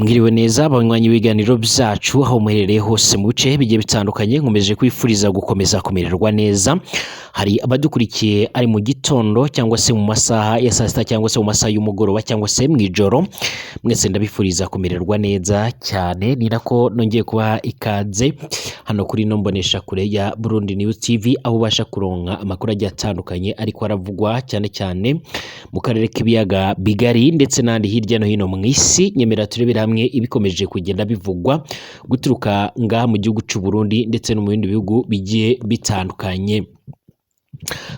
Mwiriwe neza banywanyi ibiganiro byacu aho muherereye hose mu bice bigiye bitandukanye, nkomeje kwifuriza gukomeza kumererwa neza. Hari abadukurikiye ari mu gitondo cyangwa se mu masaha ya saa sita cyangwa se mu masaha y'umugoroba cyangwa se mu ijoro, mwese ndabifuriza kumererwa neza cyane. Ni nako nongeye kubaha ikaze hano kuri ino mboneshakure ya Burundi News TV, aho ubasha kuronka amakuru agiye atandukanye ariko aravugwa cyane cyane mu karere k'ibiyaga bigari ndetse n'ahandi hirya no hino mu isi. Nyemera turebere hamwe ibikomeje kugenda bivugwa guturuka ngaha mu gihugu cy'u Burundi ndetse no mu bindi bihugu bigiye bitandukanye.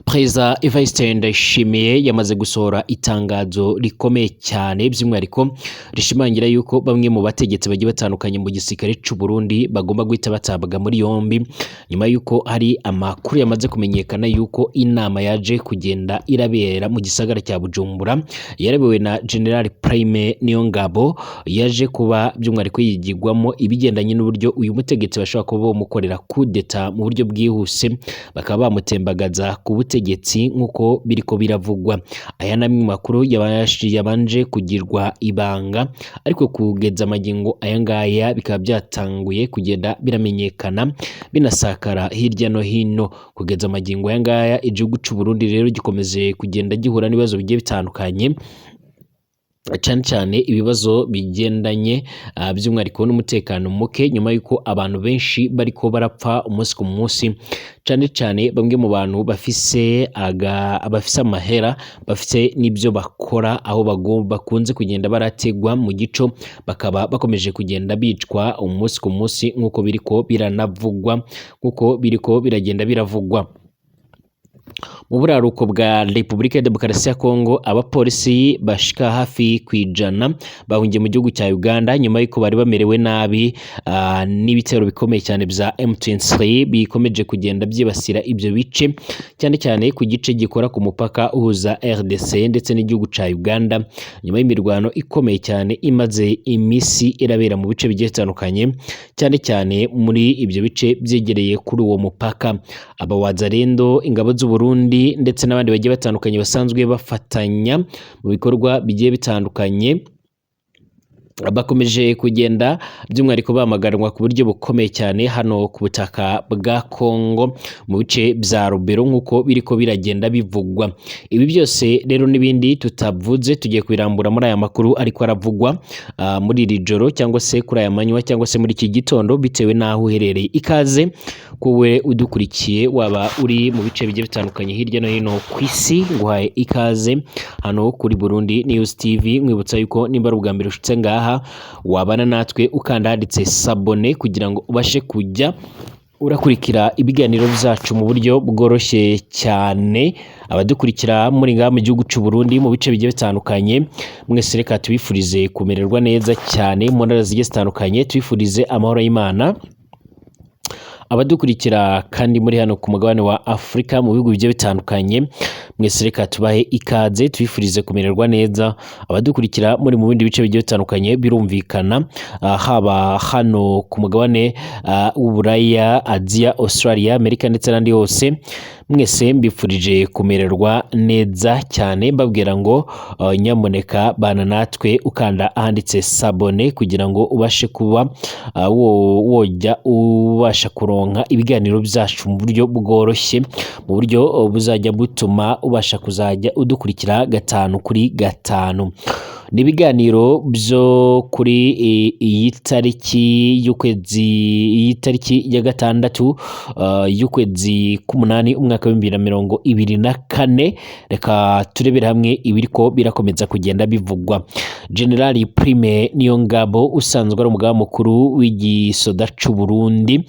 Perezida Evariste Ndayishimiye yamaze gusohora itangazo rikomeye cyane, by'umwihariko rishimangira yuko bamwe mu bategetsi bagiye batandukanye mu gisirikare cy'u Burundi bagomba guhita batabwa muri yombi, nyuma y'uko hari amakuru yamaze kumenyekana yuko inama yaje kugenda irabera mu gisagara cya Bujumbura yarebewe na General Prime Niyongabo, yaje kuba by'umwihariko yigirwamo ibigendanye n'uburyo uyu mutegetsi bashobora kuba bamukorera kudeta mu buryo bwihuse, bakaba bamutembagaza ku butegetsi nk'uko biriko biravugwa. Aya ni amwe mu makuru yabanje kugirwa ibanga, ariko kugeza amagingo aya ngaya bikaba byatanguye kugenda biramenyekana binasakara hirya no hino. Kugeza amagingo aya ngaya igihugu cy'u Burundi rero gikomeje kugenda gihura n'ibibazo bigiye bitandukanye, cyane cyane ibibazo bigendanye by'umwihariko n'umutekano muke, nyuma y'uko abantu benshi bariko barapfa umunsi ku munsi, cyane cyane bamwe mu bantu bafise bafise amahera, bafise n'ibyo bakora, aho bakunze kugenda barategwa mu gico, bakaba bakomeje kugenda bicwa umunsi ku munsi nk'uko biriko biranavugwa, nk'uko biriko biragenda biravugwa. Mu buraruko bwa Repubulika ya Demokarasi ya Kongo, abapolisi bashika hafi ku 100 bahungiye mu gihugu cya Uganda nyuma y'uko bari bamerewe nabi n'ibitero bikomeye cyane bya M23 bikomeje kugenda byibasira ibyo bice, cyane cyane ku gice gikora ku mupaka uhuza RDC ndetse n'igihugu cya Uganda, nyuma y'imirwano ikomeye cyane imaze iminsi irabera mu bice bigiye bitandukanye, cyane cyane muri ibyo bice byegereye kuri uwo mupaka. Abawazalendo, ingabo z'u Burundi ndetse n'abandi bagiye batandukanye basanzwe bafatanya mu bikorwa bigiye bitandukanye, bakomeje kugenda by'umwihariko bamaganwa ku buryo bukomeye cyane hano ku butaka bwa Kongo mu bice bya Rubero, nk'uko biriko biragenda bivugwa. Ibi byose rero n'ibindi tutavuze tugiye kubirambura muri aya makuru ariko aravugwa muri iri joro cyangwa se kuri aya manywa cyangwa se muri iki gitondo, bitewe n'aho uherereye. Ikaze kuwe udukurikiye, waba uri mu bice bigiye bitandukanye hirya no hino ku isi, nguhaye ikaze hano kuri Burundi News TV. Nkwibutsa yuko nimba ari ubwa mbere ushitse ngaha, wabana natwe ukanda handitse s'abonner kugira ngo ubashe kujya urakurikira ibiganiro byacu mu buryo bworoshye cyane. Abadukurikira muri ngaha mu gihugu cy'u Burundi mu bice bigiye bitandukanye, mwese reka tubifurize kumererwa neza cyane mu ntara zigiye zitandukanye, tubifurize amahoro y'Imana. Abadukurikira kandi muri hano ku mugabane wa Afurika mu bihugu bigiye bitandukanye, mwese reka tubahe ikaze, tubifurize kumererwa neza. Abadukurikira muri mu bindi bice bigiye bitandukanye, birumvikana haba hano ku mugabane w'Uburaya, Aziya, Australia, Amerika ndetse n'andi hose, mwese mbifurije kumererwa neza cyane, mbabwira ngo nyamuneka bana natwe ukanda ahanditse s'abonner kugira ngo ubashe kuba wojya ubasha kuronka ibiganiro byacu mu buryo bworoshye, mu buryo buzajya butuma ubasha kuzajya udukurikira gatanu kuri gatanu. Ni ibiganiro byo kuri iyi tariki y'ukwezi, iyi tariki ya 6 y'ukwezi k'umunani, umwaka wa 2024. Reka turebere hamwe ibiriko birakomeza kugenda bivugwa. General Prime Niyongabo, usanzwe ari umugaba mukuru w'igisoda c'u Burundi,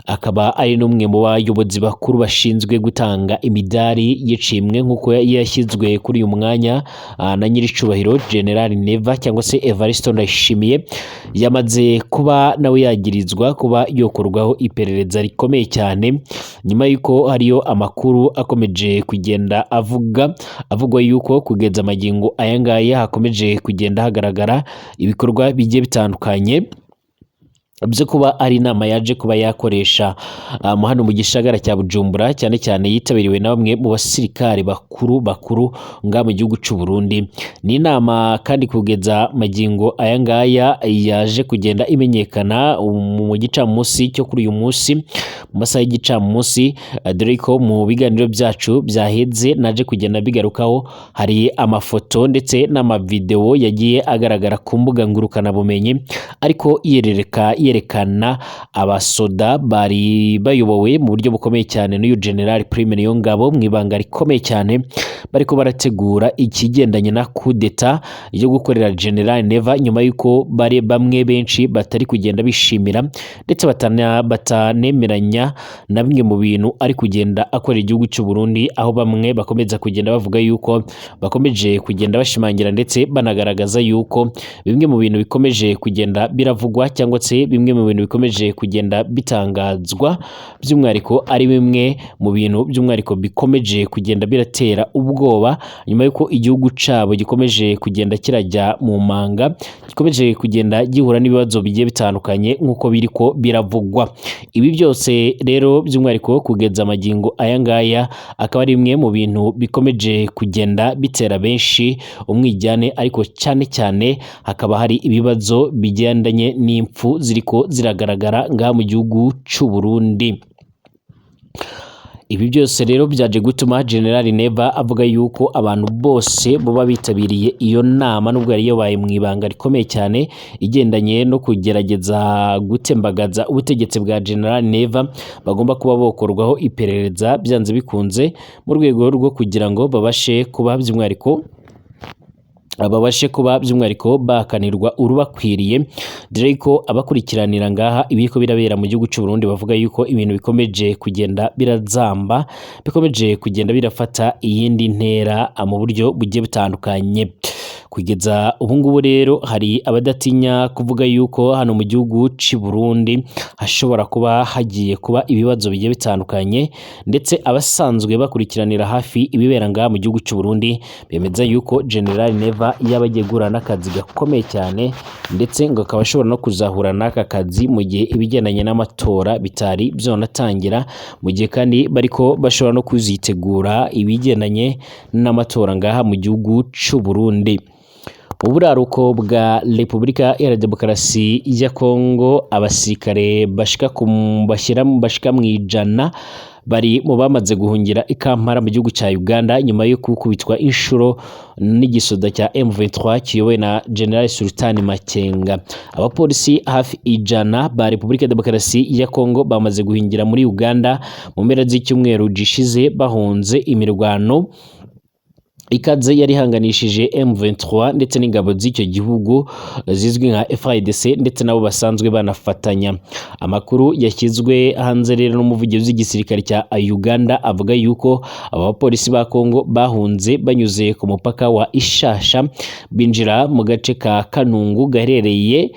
akaba ari n'umwe mu bayobozi bakuru bashinzwe gutanga imidari y'ishimwe, nk'uko yashyizwe kuri uyu mwanya na nyiricubahiro General Neva cyangwa se Evariste Ndayishimiye, yamaze kuba nawe yagirizwa kuba yokorwaho iperereza rikomeye cyane, nyuma y'uko hariyo amakuru akomeje kugenda avugwa yuko kugeza amagingo aya ngaya hakomeje kugenda hagaragara ibikorwa bigiye bitandukanye. Byo kuba ari inama yaje kuba yakoresha hano mu gisagara cya Bujumbura, cyane cyane yitabiriwe na bamwe mu basirikare bakuru bakuru nga mu gihugu cy'u Burundi. Ni inama kandi kugeza magingo aya ngaya yaje kugenda imenyekana mu gicamunsi cyo kuri uyu munsi, mu masaha y'igicamunsi, dore ko mu biganiro byacu byaheze naje kugenda bigarukaho. Hari amafoto ndetse n'amavideo yagiye agaragara ku mbuga ngurukanabumenyi, ariko yerekana abasoda bari bayobowe mu buryo bukomeye cyane n'uyu General Prime Niyongabo, mu ibanga rikomeye cyane bariko barategura ikigendanye na kudeta yo gukorera General Neva, nyuma y'uko bari bamwe benshi batari kugenda bishimira ndetse batanemeranya na bimwe mu bintu ari kugenda akorera igihugu cy'u Burundi, aho bamwe bakomeza kugenda bavuga yuko bakomeje kugenda bashimangira ndetse banagaragaza yuko bimwe mu bintu bikomeje kugenda biravugwa cyangwa se bimwe mu bintu bikomeje kugenda bitangazwa by'umwihariko ari bimwe mu bintu by'umwihariko bikomeje kugenda biratera ubwoba, nyuma y'uko igihugu cabo gikomeje kugenda kirajya mu manga, gikomeje kugenda gihura n'ibibazo bigiye bitandukanye nk'uko biriko biravugwa. Ibi byose rero by'umwihariko kugeza amagingo aya ngaya akaba ari bimwe mu bintu bikomeje kugenda bitera benshi umwijyane, ariko cyane cyane hakaba hari ibibazo bigendanye n'impfu ziriko ziragaragara ngaha mu gihugu cy'u Burundi. Ibi byose rero byaje gutuma General Neva avuga yuko abantu bose baba bitabiriye iyo nama, nubwo yari yabaye mu ibanga rikomeye cyane igendanye no kugerageza gutembagaza ubutegetsi bwa General Neva, bagomba kuba bokorwaho iperereza byanze bikunze, mu rwego rwo kugira ngo babashe kuba by'umwihariko bakanirwa urubakwiriye, dore ko abakurikiranira ngaha ibiriko birabera mu gihugu cy'u Burundi bavuga yuko ibintu bikomeje kugenda birazamba, bikomeje kugenda birafata iyindi ntera mu buryo bugiye butandukanye. Kugeza ubu ngubu rero hari abadatinya kuvuga yuko hano mu gihugu cy'u Burundi hashobora kuba hagiye kuba ibibazo bigiye bitandukanye, ndetse abasanzwe bakurikiranira hafi ibibera ngaha mu gihugu cy'u Burundi bemeza yuko General Neva yaba agiye guhura n'akazi gakomeye cyane, ndetse ngo akaba ashobora no kuzahura n'aka kazi mu gihe ibigendanye n'amatora bitari byonatangira, mu gihe kandi bariko bashobora no kuzitegura ibigendanye n'amatora ngaha mu gihugu cy'u Burundi. Mu buraruko bwa Repubulika Iharanira Demokarasi ya Kongo, abasirikare bashika ku bashyira bashika mu 100 bari mu bamaze guhungira i Kampala mu gihugu cya Uganda, nyuma yo gukubitwa inshuro n'igisoda cya M23 kiyobowe na General Sultan Makenga. Abapolisi hafi 100 ba Repubulika ya Demokarasi ya Kongo bamaze guhingira muri Uganda mu mpera z'icyumweru gishize, bahunze imirwano ikaze yari ihanganishije M23 ndetse n'ingabo z'icyo gihugu zizwi nka FARDC, ndetse nabo basanzwe banafatanya. Amakuru yashyizwe hanze rero n'umuvugizi w'igisirikare cya Uganda avuga yuko aba bapolisi ba Kongo bahunze banyuze ku mupaka wa Ishasha, binjira mu gace ka Kanungu gaherereye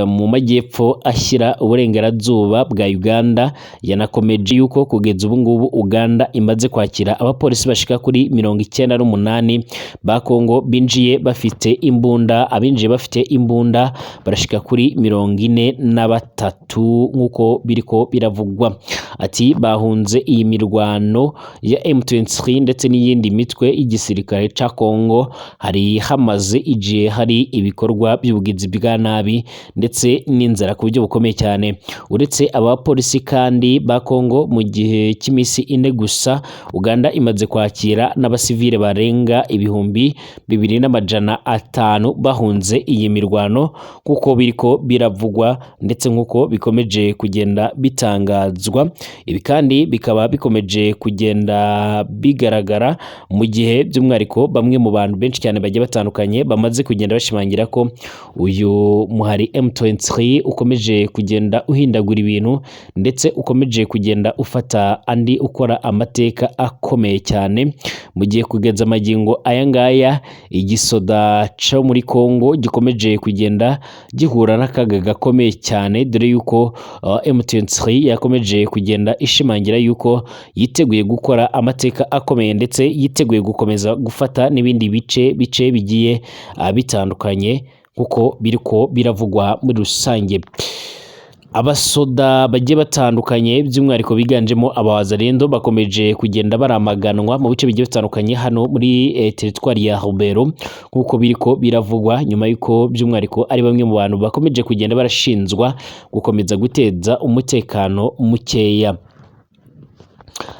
mu majyepfo ashyira uburengerazuba bwa Uganda. Yanakomeje yuko kugeza ubu ngubu Uganda imaze kwakira abapolisi bashika kuri 98 ba Kongo binjiye bafite imbunda. Abinjiye bafite imbunda barashika kuri 43 nk'uko biriko biravugwa. Ati bahunze iyi mirwano ya M23 ndetse n'iyindi mitwe y'igisirikare ca Kongo, hari hamaze igihe hari ibikorwa by'ubugizi bwa nabi ndetse n'inzara ku buryo bukomeye cyane. Uretse abapolisi kandi ba Kongo, mu gihe cy'iminsi 4 gusa Uganda imaze kwakira n'abasivile barenga 2500 bahunze iyi mirwano, kuko biriko biravugwa ndetse nk'uko bikomeje kugenda bitangazwa. Ibi kandi bikaba bikomeje kugenda bigaragara mu gihe by'umwihariko bamwe mu bantu benshi cyane bagiye batandukanye bamaze kugenda bashimangira ko uyu muhari M23 ukomeje kugenda uhindagura ibintu, ndetse ukomeje kugenda ufata andi ukora amateka akomeye cyane, mu gihe kugeza amagingo aya ngaya igisoda cyo muri Kongo gikomeje kugenda gihura n'akaga gakomeye cyane, dore yuko M23 yakomeje kugenda ishimangira yuko yiteguye gukora amateka akomeye, ndetse yiteguye gukomeza gufata n'ibindi bice bigiye bitandukanye nkuko biriko biravugwa muri rusange. Abasoda bagiye batandukanye, by'umwihariko biganjemo abawazalendo, bakomeje kugenda baramaganwa mu bice bigiye bitandukanye hano muri teritwari ya Rubero, nk'uko biriko biravugwa, nyuma y'uko by'umwihariko ari bamwe mu bantu bakomeje kugenda barashinzwa gukomeza guteza umutekano mukeya.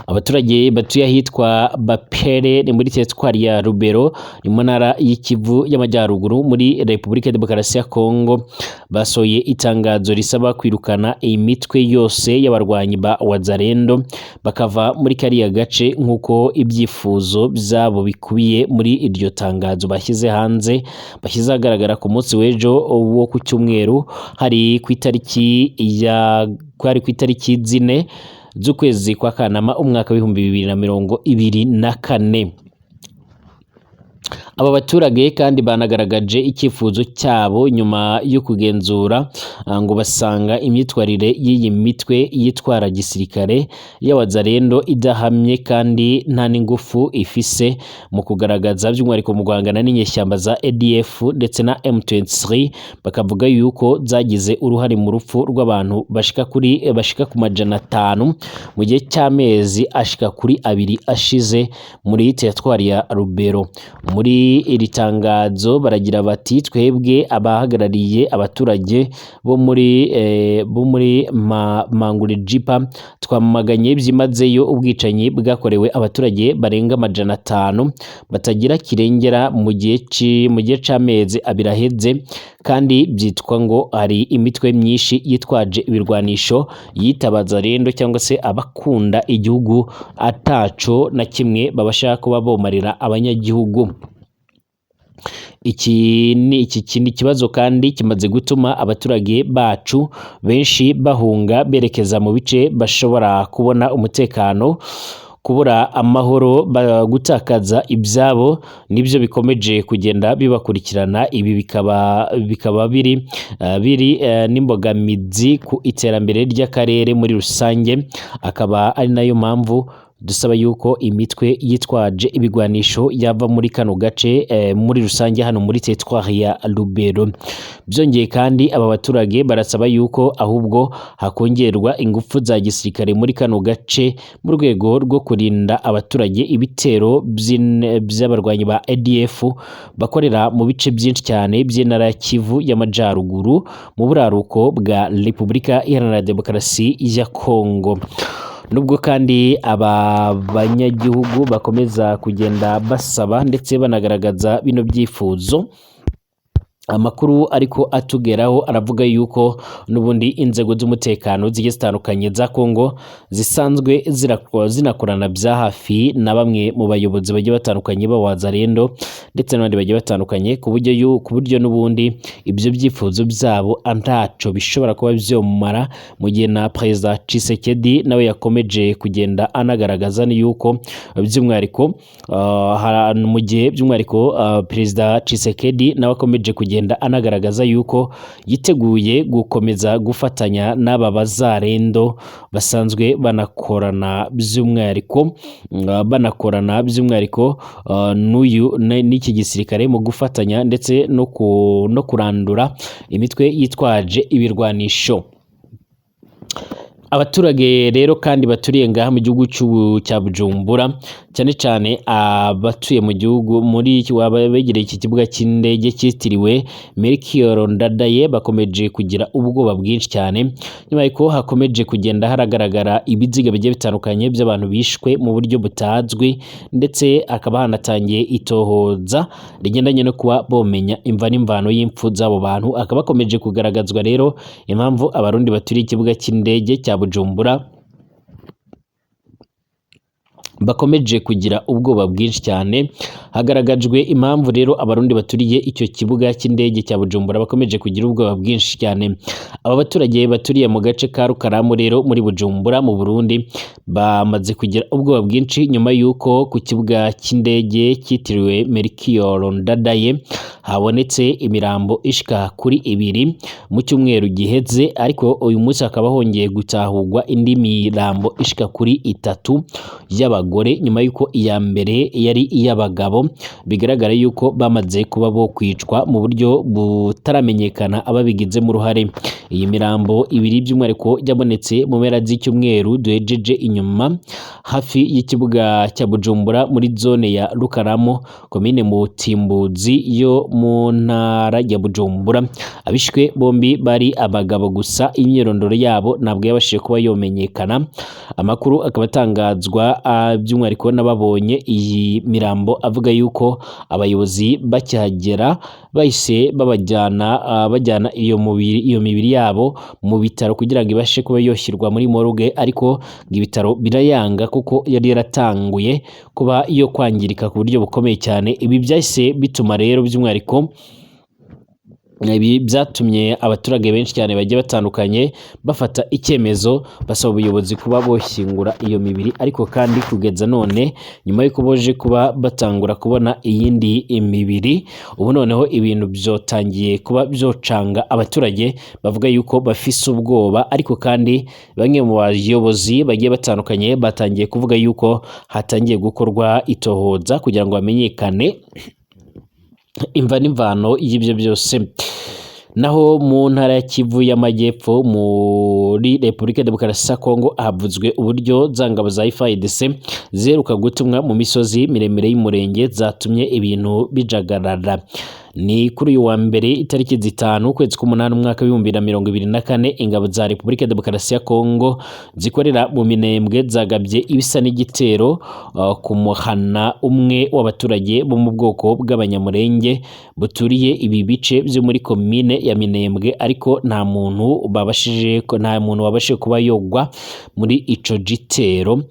Abaturage batuye ahitwa Bapere, ni muri teritwari ya Rubero, ni mu ntara y'Ikivu y'Amajyaruguru muri Repubulika ya Demokarasi ya Kongo, basohoye itangazo risaba kwirukana imitwe yose y'abarwanyi ba Wazalendo bakava muri kariya gace, nk'uko ibyifuzo byabo bikubiye muri iryo tangazo bashyize hanze, bashyize ahagaragara ku munsi w'ejo wo ku cyumweru, hari ku itariki ya kwari ku itariki 4 z'ukwezi kwa Kanama umwaka w'2024. Aba baturage kandi banagaragaje icyifuzo cyabo nyuma yo kugenzura, ngo basanga imyitwarire y'iyi mitwe yitwara gisirikare y'abazarendo idahamye kandi nta n'ingufu ifise mu kugaragaza, by'umwihariko mu guhangana n'inyeshyamba za ADF ndetse na M23, bakavuga yuko zagize uruhare mu rupfu rw'abantu bashika ku 500 mu gihe cy'amezi ashika kuri 2 ashize muri teritwari ya Rubero. Muri iri tangazo baragira bati: twebwe abahagarariye abaturage bo muri Mangurejipa twamaganye byimazeyo ubwicanyi bwakorewe abaturage barenga 500 batagira kirengera mu gihe c'amezi 2 aheze, kandi byitwa ngo hari imitwe myinshi yitwaje ibirwanisho yitabaza rendo cyangwa se abakunda igihugu ataco na kimwe babasha kuba bomarira abanyagihugu. Iki ni iki kindi kibazo kandi kimaze gutuma abaturage bacu benshi bahunga berekeza mu bice bashobora kubona umutekano. Kubura amahoro, gutakaza ibyabo nibyo bikomeje kugenda bibakurikirana. Ibi bikaba biri n'imbogamizi ku iterambere ry'akarere muri rusange, akaba ari nayo mpamvu dusaba yuko imitwe yitwaje ibigwanisho yava muri kano gace muri rusange hano muri teritwari ya Rubero. Byongeye kandi aba baturage barasaba yuko ahubwo hakongerwa ingufu za gisirikare muri kano gace mu rwego rwo kurinda abaturage ibitero by'abarwanyi ba ADF bakorera mu bice byinshi cyane by'intara ya Kivu y'Amajyaruguru mu buraruko bwa Repubulika Iharanira Demokarasi ya Kongo. Nubwo kandi aba banyagihugu bakomeza kugenda basaba ndetse banagaragaza bino byifuzo, amakuru ariko atugeraho aravuga yuko n'ubundi inzego z'umutekano zigiye zitandukanye za Kongo zisanzwe zinakorana bya hafi na bamwe mu bayobozi bagiye batandukanye b'abazarendo ndetse n'abandi bagiye batandukanye, ku buryo n'ubundi ibyo byifuzo byabo ntaco bishobora kuba byomara, mu gihe na Perezida Tshisekedi nawe yakomeje kugenda anagaragaza yuko by'umwihariko mu gihe by'umwihariko Perezida Tshisekedi nawe akomeje kugenda anagaragaza yuko yiteguye gukomeza gufatanya n'aba bazarendo basanzwe banakorana by'umwihariko n'uyu n'iki gisirikare mu gufatanya ndetse no kurandura imitwe yitwaje ibirwanisho. Abaturage rero kandi baturiye ngaha mu gihugu cya Bujumbura, cyane cyane abatuye mu gihugu muri begereye iki kibuga cy'indege cyitiriwe Melchior Ndadaye, bakomeje kugira ubwoba bwinshi cyane nyuma y'uko hakomeje kugenda haragaragara ibiziga bigiye bitandukanye by'abantu bishwe mu buryo butazwi, ndetse hakaba hanatangiye itohoza rigendanye no kuba bomenya imva n'imvano y'impfu z'abo bantu. Akaba akomeje kugaragazwa rero impamvu abarundi baturiye ikibuga cy'indege cya Bujumbura bakomeje kugira ubwoba bwinshi cyane. Hagaragajwe impamvu rero abarundi baturiye icyo kibuga cy'indege cya Bujumbura bakomeje kugira ubwoba bwinshi cyane. Aba baturage baturiye mu gace ka Rukaramu rero muri Bujumbura mu Burundi bamaze kugira ubwoba bwinshi nyuma y'uko ku kibuga cy'indege cyitiriwe Melchior Ndadaye habonetse imirambo ishika kuri 2 mu cyumweru giheze, ariko uyu munsi hakaba hongeye gutahurwa indi mirambo ishika kuri 3 y'abagore. y'abagore nyuma y'uko iya mbere yari iy'abagabo. Bigaragara yuko bamaze kuba bo kwicwa mu buryo butaramenyekana ababigizemo uruhare. Iyi mirambo ibiri by'umwihariko yabonetse mu mpera z'icyumweru duhejeje inyuma, hafi y'ikibuga cya Bujumbura muri zone ya Rukaramo, komine Mutimbuzi yo mu ntara ya Bujumbura. Abishwe bombi bari abagabo gusa, imyirondoro yabo ntabwo yabashije kuba yomenyekana. Amakuru akaba atangazwa by'umwihariko n'ababonye iyi mirambo avuga yuko abayobozi bakihagera bahise babajyana, bajyana iyo mibiri yabo mu bitaro kugira ngo ibashe kuba yoshyirwa muri morgue, ariko ngo ibitaro birayanga kuko yari yaratanguye kuba yo kwangirika ku buryo bukomeye cyane. Ibi byahise bituma rero by'umwihariko, ibi byatumye abaturage benshi cyane bagiye batandukanye bafata icyemezo basaba ubuyobozi kuba boshyingura iyo mibiri. Ariko kandi kugeza none, nyuma y'uko boje kuba batangura kubona iyindi mibiri, ubu noneho ibintu byotangiye kuba byocanga. Abaturage bavuga yuko bafise ubwoba, ariko kandi bamwe mu bayobozi bagiye batandukanye batangiye kuvuga yuko hatangiye gukorwa itohoza kugira ngo hamenyekane imva n'imvano y'ibyo byose. Naho mu ntara ya Kivu y'Amajyepfo muri Repubulika ya Demokarasi ya Kongo havuzwe uburyo za ngabo za FARDC ziheruka gutumwa mu misozi miremire y'Umurenge zatumye ibintu bijagarara. Ni kuri uyu wa mbere, itariki 5 ukwezi k'umunani umwaka w'2024, ingabo za Repubulika ya Demokarasi ya Kongo zikorera mu Minembwe zagabye ibisa n'igitero ku muhana umwe w'abaturage bo mu bwoko bw'Abanyamurenge buturiye ibi bice byo muri komine ya Minembwe, ariko nta muntu wabashije kuba yogwa muri ico gitero.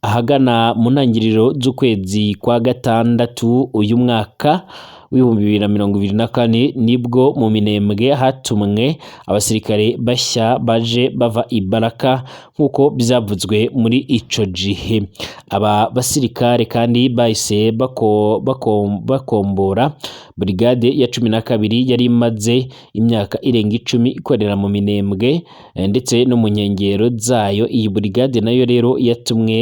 Ahagana mu ntangiriro z'ukwezi kwa gatandatu uyu mwaka w'2024, nibwo mu Minembwe hatumwe abasirikare bashya baje bava i Baraka nk'uko byavuzwe muri ico gihe. Aba basirikare kandi bahise bakombora brigade ya 12 yari imaze imyaka irenga 10 ikorera mu Minembwe ndetse no mu nkengero zayo. Iyi brigade nayo rero yatumwe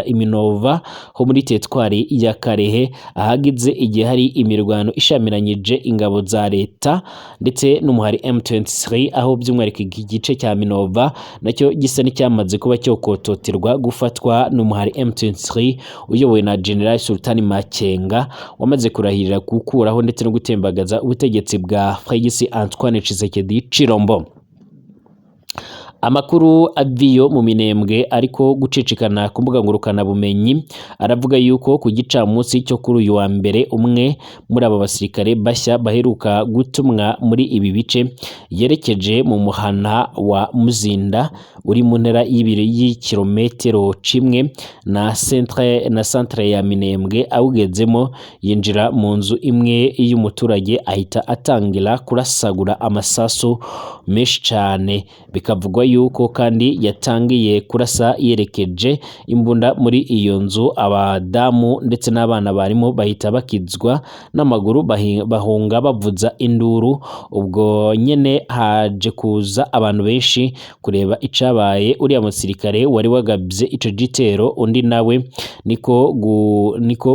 Iminova ho muri teritwari ya Karehe, ahagize igihe hari imirwano ishamiranyije ingabo za leta ndetse n'umuhari M23, aho by'umwihariko iki gice cya Minova nacyo gisa n'icyamaze kuba cyokototerwa gufatwa n'umuhari M23 uyobowe na General Sultani Makenga, wamaze kurahirira gukuraho ndetse no gutembagaza ubutegetsi bwa Félix Antoine Tshisekedi Tshilombo. Amakuru aviyo mu Minembwe ariko gucicikana ku mbuga ngurukanabumenyi aravuga yuko ku gicamunsi cyo kuri uyu wa mbere, umwe muri aba basirikare bashya baheruka gutumwa muri ibi bice yerekeje mu muhana wa Muzinda uri mu ntera y'ibiri y'ikirometero kimwe na centre ya Minembwe. Awugezemo yinjira mu nzu imwe y'umuturage, ahita atangira kurasagura amasasu menshi cyane. Bikavugwa yuko kandi yatangiye kurasa yerekeje imbunda muri iyo nzu, abadamu ndetse n'abana barimo bahita bakizwa n'amaguru, bahunga bavuza induru. Ubwo nyene haje kuza abantu benshi kureba icabaye. Uriya musirikare wari wagabye ico gitero, undi nawe niko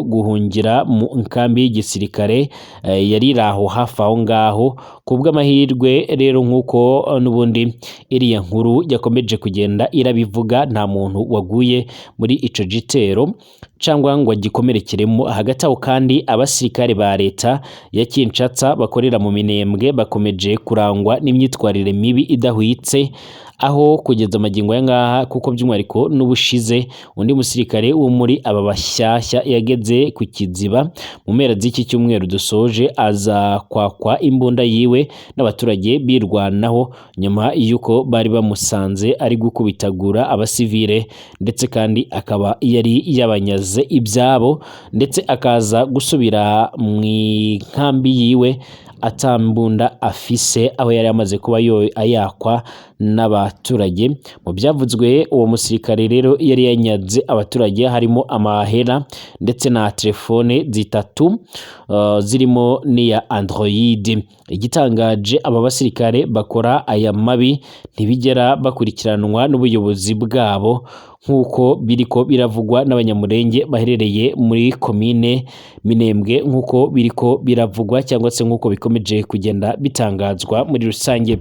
guhungira mu nkambi y'igisirikare yari iri aho hafi aho ngaho. Ku bw'amahirwe rero, nk'uko n'ubundi iriya nkuru yakomeje kugenda irabivuga, nta muntu waguye muri ico gitero cyangwa ngo agikomerekeremo. Hagati aho kandi, abasirikare ba leta ya Kinshasa bakorera mu Minembwe bakomeje kurangwa n'imyitwarire mibi idahwitse, aho kugeza amagingo aya ngaha, kuko by'umwihariko n'ubushize undi musirikare wo muri aba bashyashya yageze ku Kiziba mu mpera z'iki cyumweru dusoje, aza kwakwa imbunda yiwe n'abaturage birwanaho nyuma y'uko bari bamusanze ari gukubitagura abasivile, ndetse kandi akaba yari yabanyaze ibyabo, ndetse akaza gusubira mu nkambi yiwe atambunda afise, aho yari amaze kuba ayakwa n'abaturage. Mu byavuzwe, uwo musirikare rero yari yanyaze abaturage harimo amahera ndetse na telefone zitatu, zirimo n'iya Android. Igitangaje, aba basirikare bakora aya mabi ntibigera bakurikiranwa n'ubuyobozi bwabo. Nk'uko biriko biravugwa n'Abanyamurenge baherereye muri komine Minembwe, nk'uko biriko biravugwa cyangwa se nk'uko bikomeje kugenda bitangazwa muri rusange.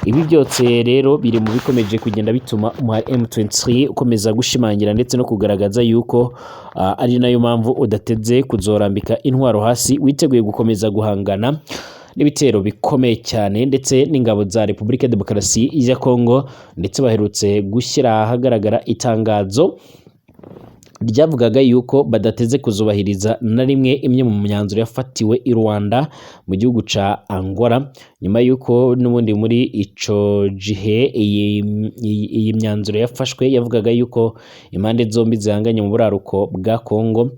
Ibi byose rero biri mu bikomeje kugenda bituma umuhari M23 ukomeza gushimangira ndetse no kugaragaza yuko ari nayo mpamvu udateze kuzorambika intwaro hasi, witeguye gukomeza guhangana n'ibitero bikomeye cyane ndetse n'ingabo za Repubulika ya Demokarasi ya Kongo. Ndetse baherutse gushyira ahagaragara itangazo ryavugaga yuko badateze kuzubahiriza na rimwe imwe mu myanzuro yafatiwe i Rwanda mu gihugu ca Angola, nyuma yuko n'ubundi muri ico gihe iyi myanzuro yafashwe yavugaga yuko impande zombi zihanganye mu buraruko bwa Kongo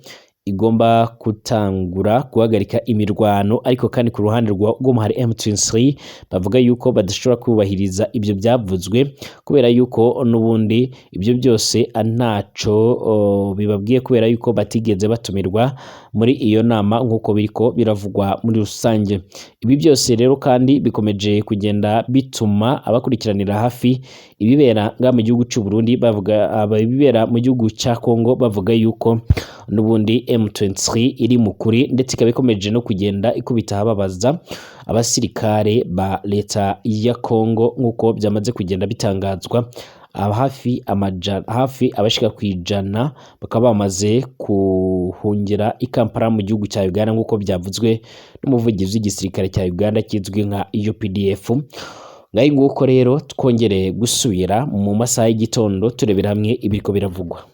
igomba gutangura guhagarika imirwano. Ariko kandi ku ruhande rw'umuhari M23 bavuga yuko badashobora kubahiriza ibyo byavuzwe, kubera yuko n'ubundi ibyo byose ntaco bibabwiye, kubera yuko batigeze batumirwa muri iyo nama nk'uko biriko biravugwa muri rusange. Ibi byose rero kandi bikomeje kugenda bituma abakurikiranira hafi ibibera nga mu gihugu cy'u Burundi bavuga, ibibera mu gihugu cya Kongo bavuga yuko n'ubundi M23 iri mu kuri, ndetse ikaba ikomeje no kugenda ikubita ahababaza abasirikare ba leta ya Kongo, nk'uko byamaze kugenda bitangazwa. Hafi amajana, hafi abashika ku 100 bakaba bamaze kuhungira i Kampala mu gihugu cya Uganda, nk'uko byavuzwe n'umuvugizi w'igisirikare cya Uganda kizwi nka UPDF. Ngaho nguko rero, twongere gusubira mu masaha y'igitondo turebera hamwe ibiriko biravugwa.